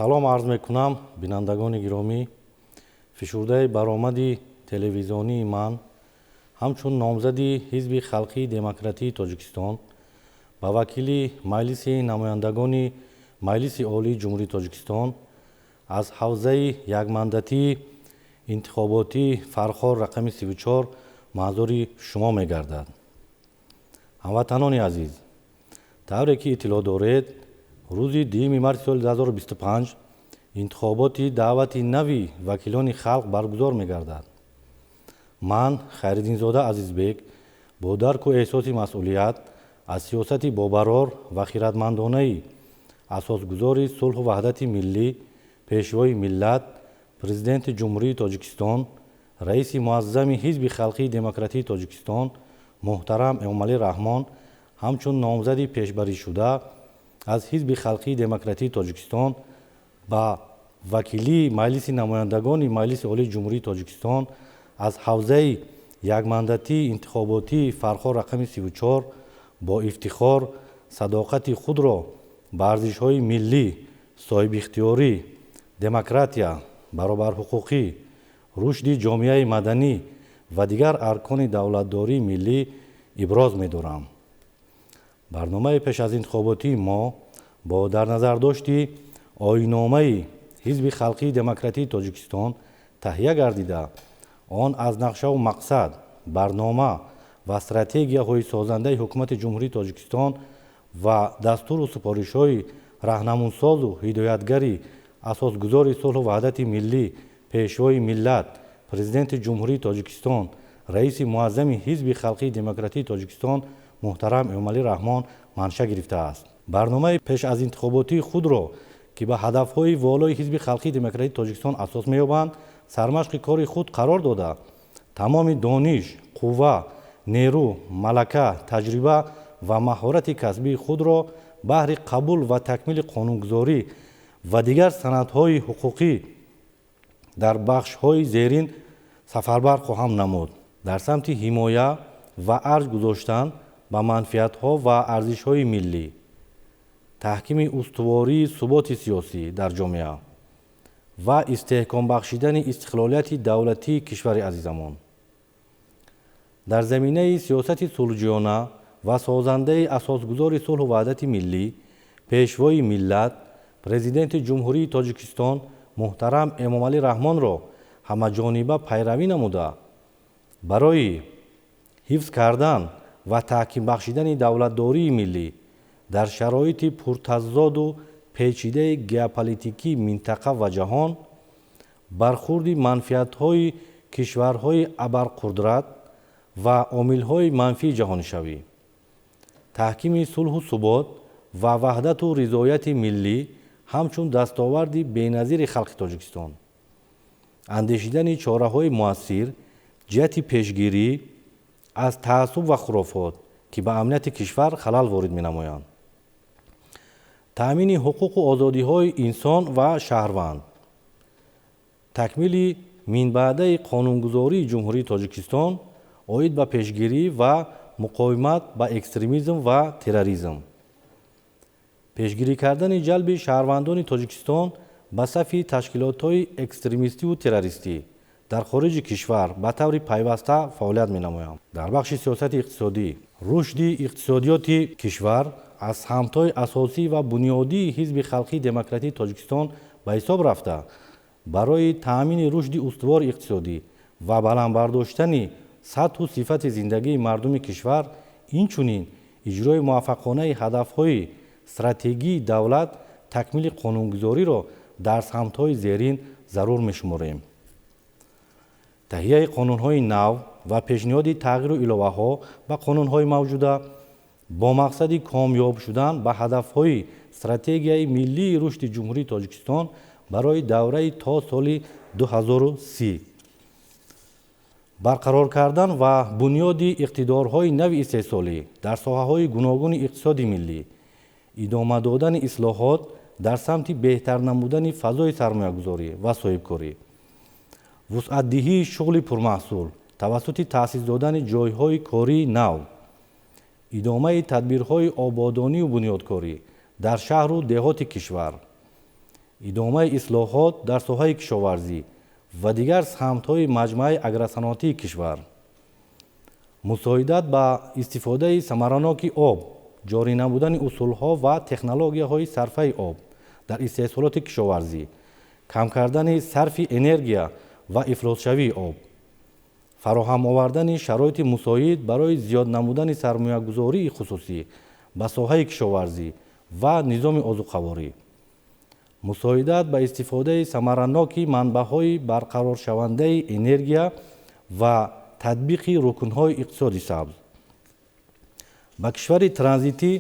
Салом арз мекунам, бинандагони гиромӣ. Фишурдаи баромади телевизионии ман ҳамчун номзади Ҳизби халқии демократии Тоҷикистон ба вакили Маҷлиси намояндагони Маҷлиси Олии Ҷумҳурии Тоҷикистон аз ҳавзаи якмандатии интихоботии Фархор рақами 34 манзури шумо мегардад. Ҳамватанони азиз, тавре ки иттилоъ доред, рӯзи 2 марти соли 2025 интихоботи даъвати нави вакилони халқ баргузор мегардад. Ман, Хайриддинзода Азизбек, бо дарку эҳсоси масъулият аз сиёсати бобарор ва хиратмандонаи асосгузори сулҳу ваҳдати миллӣ, Пешвои миллат, Президенти Ҷумҳурии Тоҷикистон, раиси муаззами Ҳизби халқии демократии Тоҷикистон муҳтарам Эмомалӣ Раҳмон, ҳамчун номзади пешбаришуда аз Ҳизби халқии демократии Тоҷикистон ба вакилии Маҷлиси намояндагони Маҷлиси Олии Ҷумҳурии Тоҷикистон аз ҳавзаи якмандатии интихоботии Фархор рақами 34 бо ифтихор садоқати худро ба арзишҳои миллӣ, соҳибихтиёрӣ, демократия, баробарҳуқуқӣ, рушди ҷомеаи маданӣ ва дигар аркони давлатдории миллӣ иброз медорам. Барномаи пеш аз интихоботии мо бо дар назардошти оинномаи Ҳизби халқии демократии Тоҷикистон таҳия гардида, он аз нақшаву мақсад, барнома ва стратегияҳои созандаи Ҳукумати Ҷумҳурии Тоҷикистон ва дастуру супоришҳои раҳнамунсозу ҳидоятгари асосгузори сулҳу ваҳдати миллӣ, Пешвои миллат, Президенти Ҷумҳурии Тоҷикистон, раиси муаззами Ҳизби халқии демократии Тоҷикистон муҳтарам Эмомалӣ Раҳмон манша гирифтааст. Барномаи пеш аз интихоботии худро, ки ба ҳадафҳои волои Ҳизби халқии демократии Тоҷикистон асос меёбанд, сармашқи кори худ қарор дода, тамоми дониш, қувва, нерӯ, малака, таҷриба ва маҳорати касбии худро баҳри қабул ва такмили қонунгузорӣ ва дигар санадҳои ҳуқуқӣ дар бахшҳои зерин сафарбар хоҳам намуд. Дар самти ҳимоя ва арҷ гузоштан ба манфиатҳо ва арзишҳои миллӣ, таҳкими устувории суботи сиёсӣ дар ҷомеа ва истеҳком бахшидани истиқлолияти давлатии кишвари азизамон, дар заминаи сиёсати сулҳҷӯёна ва созандаи асосгузори сулҳу ваҳдати миллӣ, Пешвои миллат, Президенти Ҷумҳурии Тоҷикистон муҳтарам Эмомалӣ Раҳмонро ҳамаҷониба пайравӣ намуда, барои ҳифз кардан ва таҳким бахшидани давлатдории миллӣ дар шароити пуртазоду печидаи геополитикии минтақа ва ҷаҳон, бархурди манфиатҳои кишварҳои абарқудрат ва омилҳои манфии ҷаҳонишавӣ, таҳкими сулҳу субот ва ваҳдату ризояти миллӣ ҳамчун дастоварди беназири халқи Тоҷикистон, андешидани чораҳои муассир ҷиҳати пешгирӣ аз таассуб ва хурофот, ки ба амнияти кишвар халал ворид менамоянд, таъмини ҳуқуқу озодиҳои инсон ва шаҳрванд, такмили минбаъдаи қонунгузории Ҷумҳурии Тоҷикистон оид ба пешгирӣ ва муқовимат ба экстремизм ва терроризм, пешгирӣ кардани ҷалби шаҳрвандони Тоҷикистон ба сафи ташкилотҳои экстремистиву террористӣ дар хориҷи кишвар ба таври пайваста фаъолият менамоям. Дар бахши сиёсати иқтисодӣ, рушди иқтисодиёти кишвар аз самтҳои асосӣ ва бунёдии Ҳизби халқии демократии Тоҷикистон ба ҳисоб рафта, барои таъмини рушди устувори иқтисодӣ ва баланд бардоштани сатҳу сифати зиндагии мардуми кишвар, инчунин иҷрои муваффақонаи ҳадафҳои стратегии давлат, такмили қонунгузориро дар самтҳои зерин зарур мешуморем. Таҳияи қонунҳои нав ва пешниҳоди тағйиру иловаҳо ба қонунҳои мавҷуда бо мақсади комёб шудан ба ҳадафҳои стратегияи миллии рушди Ҷумҳурии Тоҷикистон барои давраи то соли 2030, барқарор кардан ва бунёди иқтидорҳои нави истеҳсолӣ дар соҳаҳои гуногуни иқтисоди миллӣ, идома додани ислоҳот дар самти беҳтар намудани фазои сармоягузорӣ ва соҳибкорӣ, вусъатдиҳии шуғли пурмаҳсул тавассути таъсис додани ҷойҳои кории нав, идомаи тадбирҳои ободонию бунёдкорӣ дар шаҳру деҳоти кишвар, Идомаи ислоҳот дар соҳаи кишоварзӣ ва дигар самтҳои маҷмӯаи агросаноатии кишвар. Мусоидат ба истифодаи самараноки об, ҷорӣ намудани усулҳо ва технологияҳои сарфаи об дар истеҳсолоти кишоварзӣ, кам кардани сарфи энергия ва ифлосшавии об, фароҳам овардани шароити мусоид барои зиёд намудани сармоягузории хусусӣ ба соҳаи кишоварзӣ ва низоми озуқаворӣ, мусоидат ба истифодаи самараноки манбаъҳои барқароршавандаи энергия ва татбиқи рукнҳои иқтисоди сабз, ба кишвари транзитӣ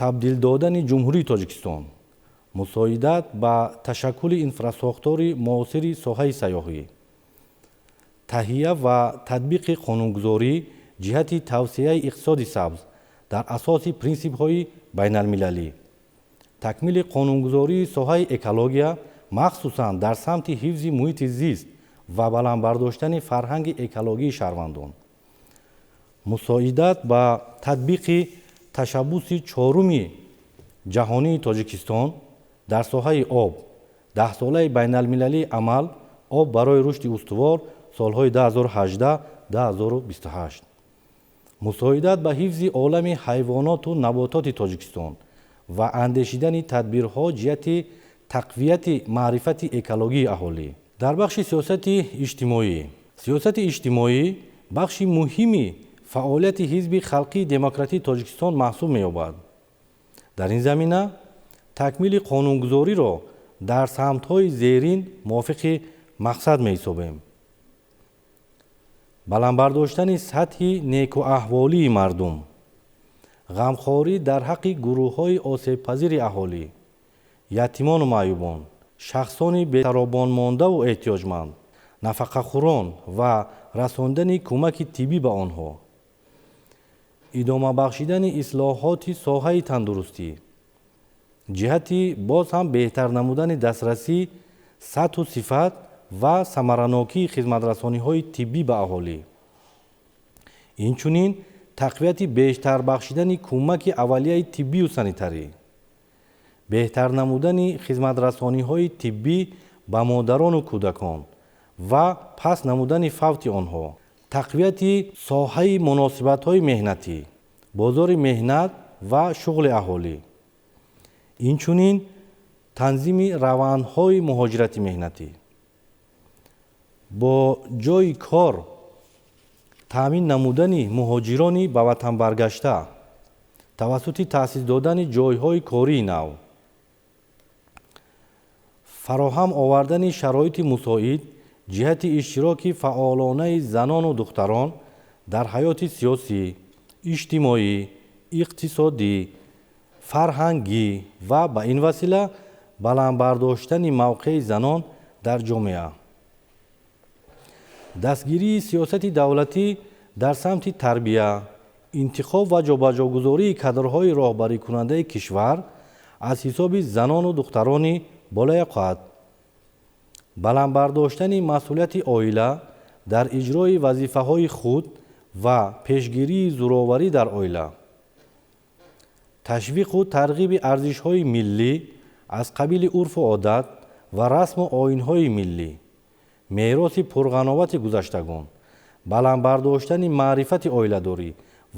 табдил додани Ҷумҳурии Тоҷикистон, мусоидат ба ташаккули инфрасохтори муосири соҳаи сайёҳӣ, таҳия ва татбиқи қонунгузорӣ ҷиҳати тавсеаи иқтисоди сабз дар асоси принсипҳои байналмилалӣ, такмили қонунгузории соҳаи экология, махсусан дар самти ҳифзи муҳити зист ва баланд бардоштани фарҳанги экологии шаҳрвандон, мусоидат ба татбиқи ташаббуси чоруми ҷаҳонии Тоҷикистон дар соҳаи об, даҳсолаи байналмилалии амал об барои рушди устувор солҳои 2018-2028, мусоидат ба ҳифзи олами ҳайвоноту набототи Тоҷикистон ва андешидани тадбирҳо ҷиҳати тақвияти маърифати экологии аҳолӣ. Дар бахши сиёсати иҷтимоӣ. Сиёсати иҷтимоӣ бахши муҳими фаъолияти Ҳизби Халқии Демократии Тоҷикистон маҳсуб меёбад. Дар ин замина такмили қонунгузориро дар самтҳои зерин мувофиқи мақсад меҳисобем. Баланд бардоштани сатҳи некуаҳволии мардум, ғамхорӣ дар ҳаққи гурӯҳҳои осебпазири аҳолӣ, ятимону маъюбон, шахсони бетаробонмондаву эҳтиёҷманд, нафақахӯрон ва расондани кӯмаки тиббӣ ба онҳо, идома бахшидани ислоҳоти соҳаи тандурустӣ ҷиҳати боз ҳам беҳтар намудани дастрасӣ, сатҳу сифат ва самаранокии хизматрасониҳои тиббӣ ба аҳолӣ, инчунин тақвияти бештар бахшидани кӯмаки аввалияи тиббию санитарӣ, беҳтар намудани хизматрасониҳои тиббӣ ба модарону кӯдакон ва паст намудани фавти онҳо, тақвияти соҳаи муносибатҳои меҳнатӣ, бозори меҳнат ва шуғли аҳолӣ, инчунин танзими равандҳои муҳоҷирати меҳнатӣ, бо ҷойи кор таъмин намудани муҳоҷирони ба ватан баргашта тавассути таъсис додани ҷойҳои кории нав, фароҳам овардани шароити мусоид ҷиҳати иштироки фаъолонаи занону духтарон дар ҳаёти сиёсӣ, иҷтимоӣ, иқтисодӣ, фарҳангӣ ва ба ин васила баланд бардоштани мавқеи занон дар ҷомеа. Дастгирии сиёсати давлатӣ дар самти тарбия, интихоб ва ҷобаҷогузории кадрҳои роҳбарикунандаи кишвар аз ҳисоби занону духтарони болаёқат, баланд бардоштани масъулияти оила дар иҷрои вазифаҳои худ ва пешгирии зӯроварӣ дар оила, ташвиқу тарғиби арзишҳои миллӣ аз қабили урфу одат ва расму оинҳои миллӣ, мероси пурғановати гузаштагон, баланд бардоштани маърифати оиладорӣ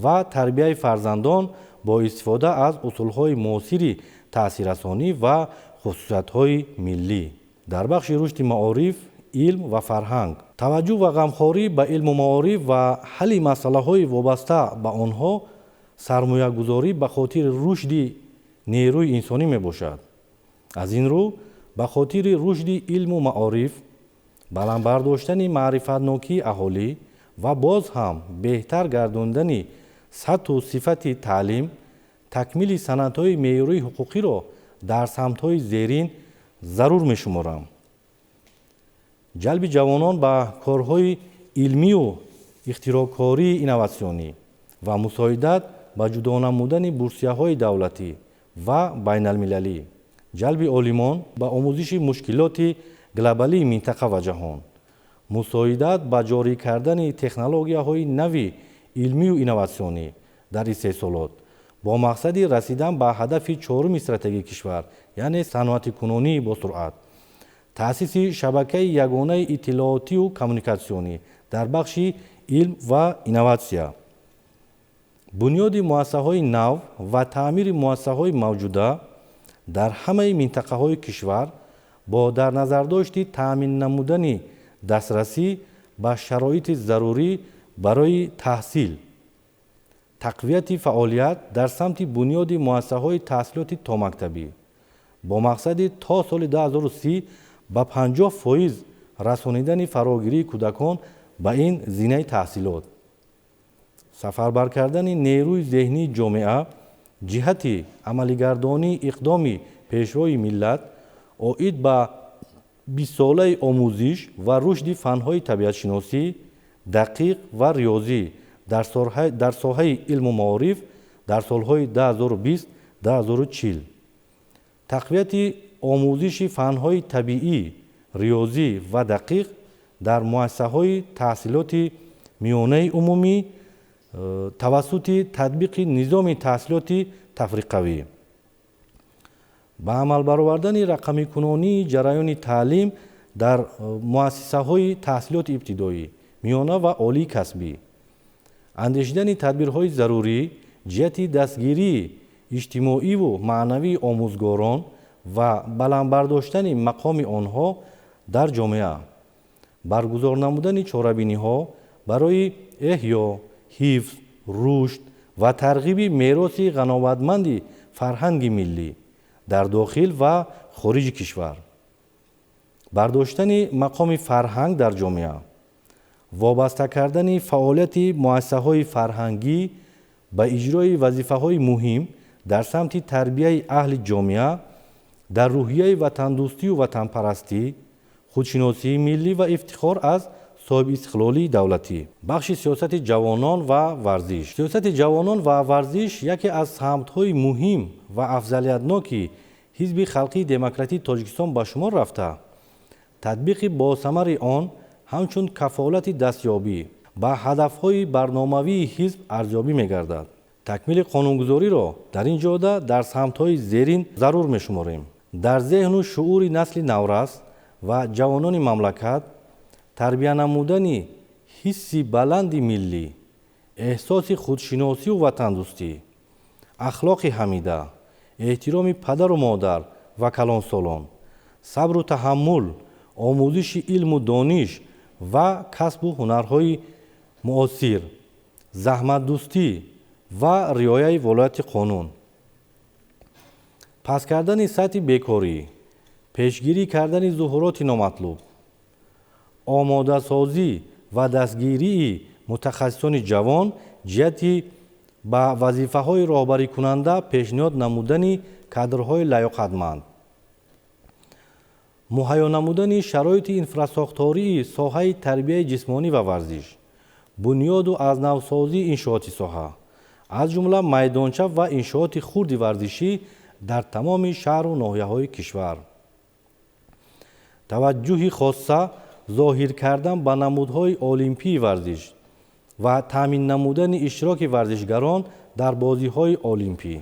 ва тарбияи фарзандон бо истифода аз усулҳои муосири таъсиррасонӣ ва хусусиятҳои миллӣ. Дар бахши рушди маориф, илм ва фарҳанг, таваҷҷӯҳ ва ғамхорӣ ба илму маориф ва ҳалли масъалаҳои вобаста ба онҳо сармоягузорӣ ба хотири рушди нерӯи инсонӣ мебошад. Аз ин рӯ, ба хотири рушди илму маориф, баланд бардоштани маърифатнокии аҳолӣ ва боз ҳам беҳтар гардондани сатҳу сифати таълим, такмили санадҳои меъёрии ҳуқуқиро дар самтҳои зерин зарур мешуморам. Ҷалби ҷавонон ба корҳои илмию ихтироъкории инноватсионӣ ва мусоидат ба ҷудо намудани бурсияҳои давлатӣ ва байналмилалӣ, ҷалби олимон ба омӯзиши мушкилоти глобалии минтақа ва ҷаҳон, мусоидат ба ҷорӣ кардани технологияҳои нави илмию инноватсионӣ дар истеҳсолот, Бо мақсади расидан ба ҳадафи чоруми стратегияи кишвар, яъне саноатикунонии босуръат, таъсиси шабакаи ягонаи иттилоотию коммуникатсионӣ дар бахши илм ва инноватсия, бунёди муассисаҳои нав ва таъмири муассисаҳои мавҷуда дар ҳамаи минтақаҳои кишвар бо дар назардошти таъмин намудани дастрасӣ ба шароити зарурӣ барои таҳсил, тақвияти фаъолият дар самти бунёди муассисаҳои таҳсилоти томактабӣ бо мақсади то соли 2030 ба 50% расонидани фарогирии кӯдакон ба ин зинаи таҳсилот, сафарбар кардани нерӯи зеҳнии ҷомеа ҷиҳати амалигардонии иқдоми Пешвои миллат оид ба бистсолаи омӯзиш ва рушди фанҳои табиатшиносӣ, дақиқ ва риёзӣ дар соҳаи илму маориф дар солҳои 2020-2040, тақвияти омӯзиши фанҳои табиӣ, риёзӣ ва дақиқ дар муассисаҳои таҳсилоти миёнаи умумӣ тавассути татбиқи низоми таҳсилоти тафриқавӣ, ба амал баровардани рақамикунонии ҷараёни таълим дар муассисаҳои таҳсилоти ибтидоӣ, миёна ва олии касбӣ, андешидани тадбирҳои зарурӣ ҷиҳати дастгирии иҷтимоиву маънавии омӯзгорон ва баланд бардоштани мақоми онҳо дар ҷомеа, баргузор намудани чорабиниҳо барои эҳё, ҳифз, рушд ва тарғиби мероси ғановатманди фарҳанги миллӣ дар дохил ва хориҷи кишвар, бардоштани мақоми фарҳанг дар ҷомеа, вобаста кардани фаъолияти муассисаҳои фарҳангӣ ба иҷрои вазифаҳои муҳим дар самти тарбияи аҳли ҷомеа дар рӯҳияи ватандӯстию ватанпарастӣ, худшиносии миллӣ ва ифтихор аз соҳибистиқлолии давлатӣ. Бахши сиёсати ҷавонон ва варзиш. Сиёсати ҷавонон ва варзиш яке аз самтҳои муҳим ва афзалиятноки Ҳизби халқии демократии Тоҷикистон ба шумор рафта, татбиқи босамари он ҳамчун кафолати дастёбӣ ба ҳадафҳои барномавии ҳизб арзёбӣ мегардад. Такмили қонунгузориро дар ин ҷода дар самтҳои зерин зарур мешуморем. Дар зеҳну шуури насли наврас ва ҷавонони мамлакат тарбия намудани ҳисси баланди миллӣ, эҳсоси худшиносию ватандӯстӣ, ахлоқи ҳамида, эҳтироми падару модар ва калонсолон, сабру таҳаммул, омӯзиши илму дониш ва касбу ҳунарҳои муосир, заҳматдӯстӣ ва риояи волояти қонун, паст кардани сатҳи бекорӣ, пешгирӣ кардани зуҳуроти номатлуб, омодасозӣ ва дастгирии мутахассисони ҷавон ҷиҳати ба вазифаҳои роҳбарикунанда пешниҳод намудани кадрҳои лаёқатманд, муҳайё намудани шароити инфрасохтории соҳаи тарбияи ҷисмонӣ ва варзиш, бунёду аз навсозии иншооти соҳа, аз ҷумла майдонча ва иншооти хурди варзишӣ дар тамоми шаҳру ноҳияҳои кишвар, таваҷҷӯҳи хосса зоҳир кардан ба намудҳои олимпии варзиш ва таъмин намудани иштироки варзишгарон дар бозиҳои олимпӣ,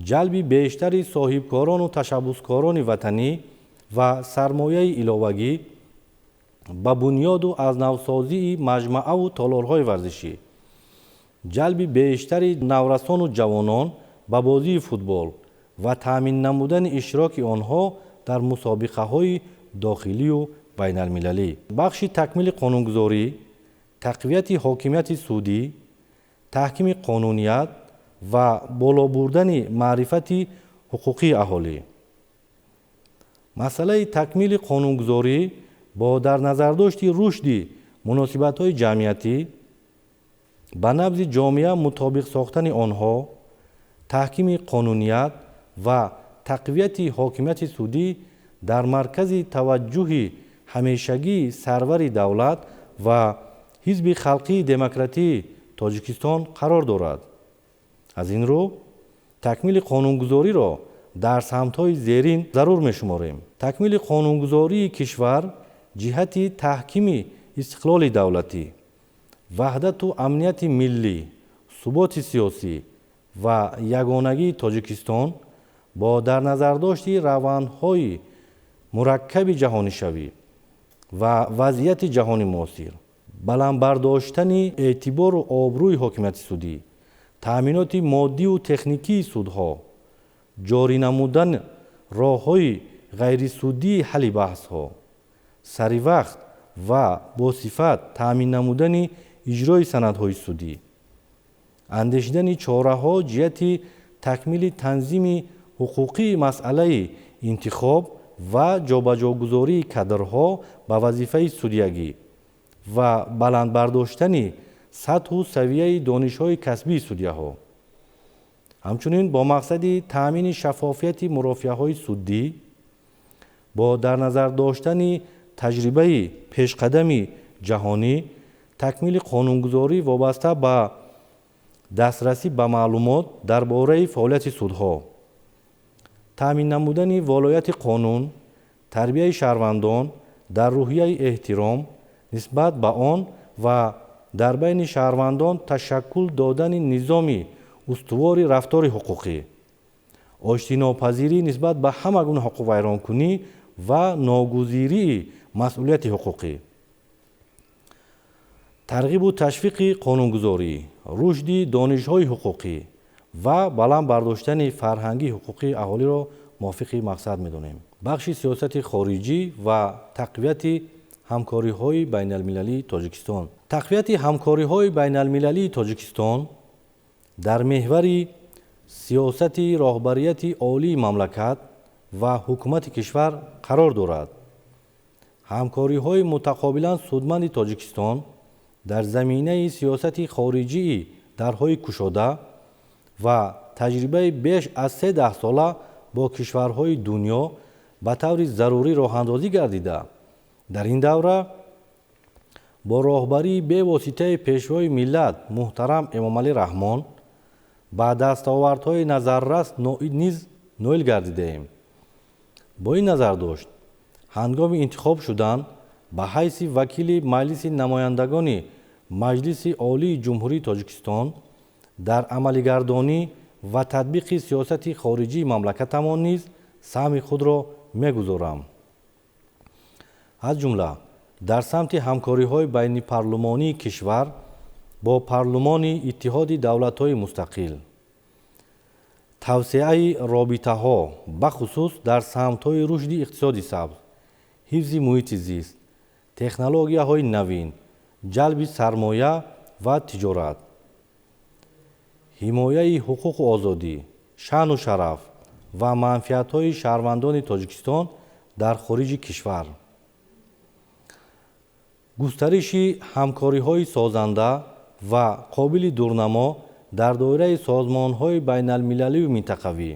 ҷалби бештари соҳибкорону ташаббускорони ватанӣ ва сармояи иловагӣ ба бунёду аз навсозии маҷмааву толорҳои варзишӣ, ҷалби бештари наврасону ҷавонон ба бозии футбол ва таъмин намудани иштироки онҳо дар мусобиқаҳои дохилию байналмилалӣ. Бахши такмили қонунгузорӣ, тақвияти ҳокимияти судӣ, таҳкими қонуният ва боло бурдани маърифати ҳуқуқии аҳолӣ. Масъалаи такмили қонунгузорӣ бо дар назардошти рушди муносибатҳои ҷамъиятӣ, ба набзи ҷомеа мутобиқ сохтани онҳо, таҳкими қонуният ва тақвияти ҳокимияти судӣ дар маркази таваҷҷӯҳи ҳамешагии сарвари давлат ва Ҳизби халқии демократии Тоҷикистон қарор дорад. Аз ин рӯ такмили қонунгузориро дар самтҳои зерин зарур мешуморем. Такмили қонунгузории кишвар ҷиҳати таҳкими истиқлоли давлатӣ, ваҳдату амнияти миллӣ, суботи сиёсӣ, Ва ягонагии Тоҷикистон бо дар назардошти равандҳои мураккаби ҷаҳонишавӣ ва вазъияти ҷаҳони муосир, баланд бардоштани эътибору обрӯи ҳокимияти судӣ, таъминоти моддиву техникии судҳо, ҷорӣ намудан роҳҳои ғайрисудии ҳалли баҳсҳо, саривақт ва босифат таъмин намудани иҷрои санадҳои судӣ, андешидани чораҳо ҷиҳати такмили танзими ҳуқуқии масъалаи интихоб ва ҷобаҷогузории кадрҳо ба вазифаи судягӣ ва баланд бардоштани сатҳу савияи донишҳои касбии судяҳо. Ҳамчунин бо мақсади таъмини шаффофияти мурофиаҳои судӣ, бо дар назар доштани таҷрибаи пешқадами ҷаҳонӣ, такмили қонунгузорӣ вобаста ба дастрасӣ ба маълумот дар бораи фаъолияти судҳо, таъмин намудани волояти қонун, тарбияи шаҳрвандон дар рӯҳияи эҳтиром нисбат ба он ва дар байни шаҳрвандон ташаккул додани низоми устувори рафтори ҳуқуқӣ, оштинопазирӣ нисбат ба ҳама гуна ҳуқуқвайронкунӣ ва ногузирии масъулияти ҳуқуқӣ, тарғибу ташвиқи қонунгузорӣ, рушди донишҳои ҳуқуқӣ ва баланд бардоштани фарҳанги ҳуқуқии аҳолиро мувофиқи мақсад медонем. Бахши сиёсати хориҷӣ ва тақвияти ҳамкориҳои байналмилалии Тоҷикистон. Тақвияти ҳамкориҳои байналмилалии Тоҷикистон дар меҳвари сиёсати роҳбарияти олии мамлакат ва ҳукумати кишвар қарор дорад. Ҳамкориҳои мутақобилан судманди Тоҷикистон дар заминаи сиёсати хориҷии дарҳои кушода ва таҷрибаи беш аз 3 даҳсола бо кишварҳои дунё ба таври зарурӣ роҳандозӣ гардида, дар ин давра бо роҳбарии бевоситаи Пешвои миллат муҳтарам Эмомалӣ Раҳмон ба дастовардҳои назаррас низ ноил гардидаем. Бо ин назардошт, ҳангоми интихоб шудан ба ҳайси вакили Маҷлиси намояндагони Маҷлиси Олии Ҷумҳурии Тоҷикистон дар амалигардонӣ ва татбиқи сиёсати хориҷии мамлакатамон низ саҳми худро мегузорам. Аз ҷумла дар самти ҳамкориҳои байнипарлумонии кишвар бо парлумони Иттиҳоди давлатҳои мустақил, тавсеаи робитаҳо бахусус дар самтҳои рушди иқтисоди сабз, ҳифзи муҳити зист, технологияҳои навин, ҷалби сармоя ва тиҷорат, ҳимояи ҳуқуқу озодӣ, шаъну шараф ва манфиатҳои шаҳрвандони Тоҷикистон дар хориҷи кишвар, густариши ҳамкориҳои созанда ва қобили дурнамо дар доираи созмонҳои байналмилалию минтақавӣ,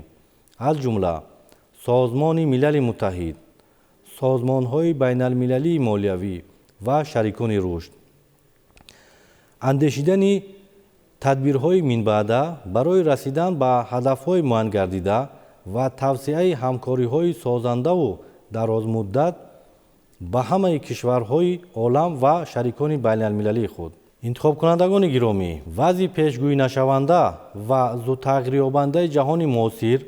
аз ҷумла Созмони Милали Муттаҳид, созмонҳои байналмилалии молиявӣ ва шарикони рушд, андешидани тадбирҳои минбаъда барои расидан ба ҳадафҳои муайянгардида ва тавсеаи ҳамкориҳои созандаву дарозмуддат ба ҳамаи кишварҳои олам ва шарикони байналмилалии худ. Интихобкунандагони гиромӣ, вазъи пешгӯинашаванда ва зудтағйирёбандаи ҷаҳони муосир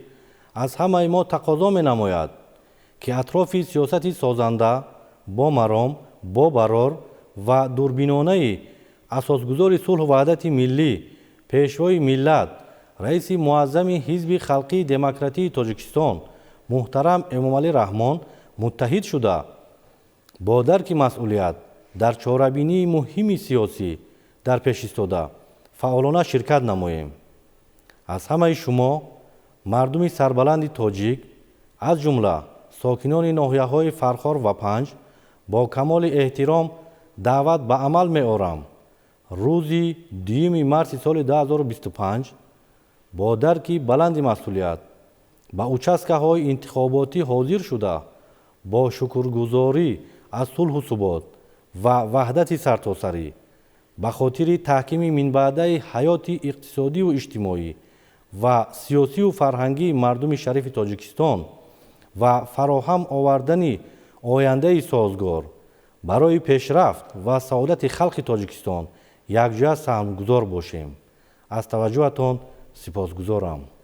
аз ҳамаи мо тақозо менамояд, ки атрофи сиёсати созанда, бо маром, бо барор ва дурбинонаи асосгузори сулҳу ваҳдати миллӣ, Пешвои миллат, раиси муаззами Ҳизби Халқии Демократии Тоҷикистон муҳтарам Эмомалӣ Раҳмон муттаҳид шуда, бо дарки масъулият дар чорабинии муҳими сиёсӣ дар пеш истода фаъолона ширкат намоем. Аз ҳамаи шумо, мардуми сарбаланди тоҷик, аз ҷумла сокинони ноҳияҳои Фархор ва Панҷ, бо камоли эҳтиром даъват ба амал меорам. Рӯзи 2 марти соли 2025 бо дарки баланди масъулият ба участкаҳои интихоботӣ ҳозир шуда, бо шукргузорӣ аз сулҳу субот ва ваҳдати сартосарӣ ба хотири таҳкими минбаъдаи ҳаёти иқтисодиву иҷтимоӣ ва сиёсиву фарҳангии мардуми шарифи Тоҷикистон ва фароҳам овардани ояндаи созгор барои пешрафт ва саодати халқи Тоҷикистон якҷоя саҳмгузор бошем. Аз таваҷҷӯҳатон Сипосгузорам.